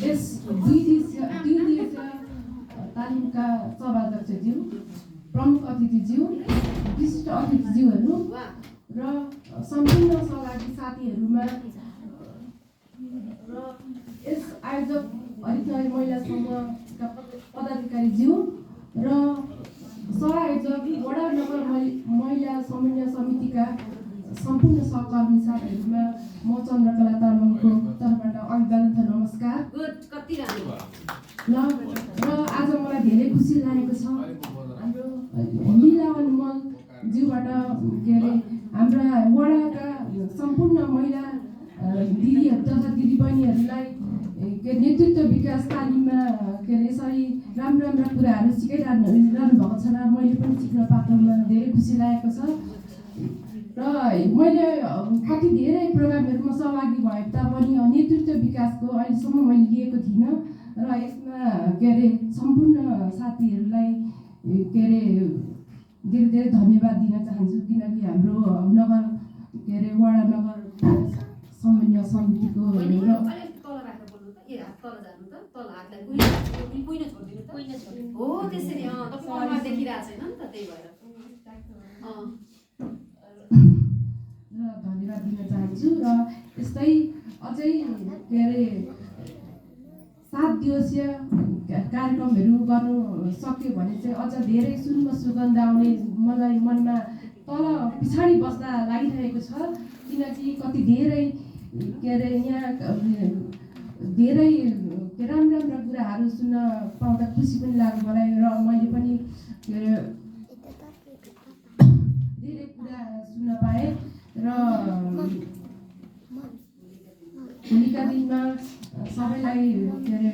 यस दुई दिवसीय तालिमका सभाध्यक्षज्यू, प्रमुख अतिथिज्यू, विशिष्ट अतिथिज्यूहरू र सम्पूर्ण सहभागी साथीहरूमा र यस आयोजक हरितनगर महिला समूहका पदाधिकारीज्यू र सहआयोजक वडा नगर महिला समन्वय समितिका सम्पूर्ण सहकर्मी साथीहरूमा म चन्द्रकला तामाङको तर्फबाट अभिवादन छ, नमस्कार। र आज मलाई धेरै खुसी लागेको छ हाम्रो लीलावन मलज्यूबाट के अरे हाम्रा वडाका सम्पूर्ण महिला दिदीहरू तथा दिदीबहिनीहरूलाई नेतृत्व विकास तालिममा के अरे यसरी राम्रा कुराहरू सिकाइरहनु भएको छ र मैले पनि सिक्न पाएकोमा धेरै खुसी लागेको छ। र मैले कति धेरै प्रोग्रामहरूमा सहभागी भए तापनि नेतृत्व विकासको अहिलेसम्म मैले लिएको थिइनँ र यसमा के अरे सम्पूर्ण साथीहरूलाई के अरे धेरै धन्यवाद दिन चाहन्छु, किनकि हाम्रो नगर के अरे वडा नगर समन्वय समितिको धन्यवाद दिन चाहन्छु। र यस्तै अझै के अरे 7 दिवसीय कार्यक्रमहरू गर्नु सक्यो भने चाहिँ अझ धेरै सुनमा सुगन्ध आउने मलाई मनमा तल पछाडि बस्दा लागिरहेको छ, किनकि कति धेरै के अरे यहाँ धेरै राम्रा कुराहरू सुन्न पाउँदा खुसी पनि लाग्यो मलाई र मैले पनि के अरे धेरै कुरा सुन्न पाएँ र भोलिका दिनमा सबैलाई के अरे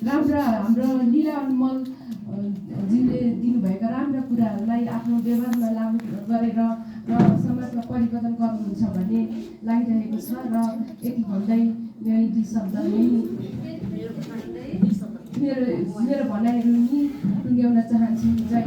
राम्रा हाम्रो लीलावन मलज्यूले दिनुभएका राम्रा कुराहरूलाई आफ्नो व्यवहारमा लागू गरेर र समाजमा परिवर्तन गर्नुहुन्छ भन्ने लागिरहेको छ। र यति भन्दै मेरो दुई शब्द मेरो भनाइहरू नि टुङ्ग्याउन चाहन्छु। जय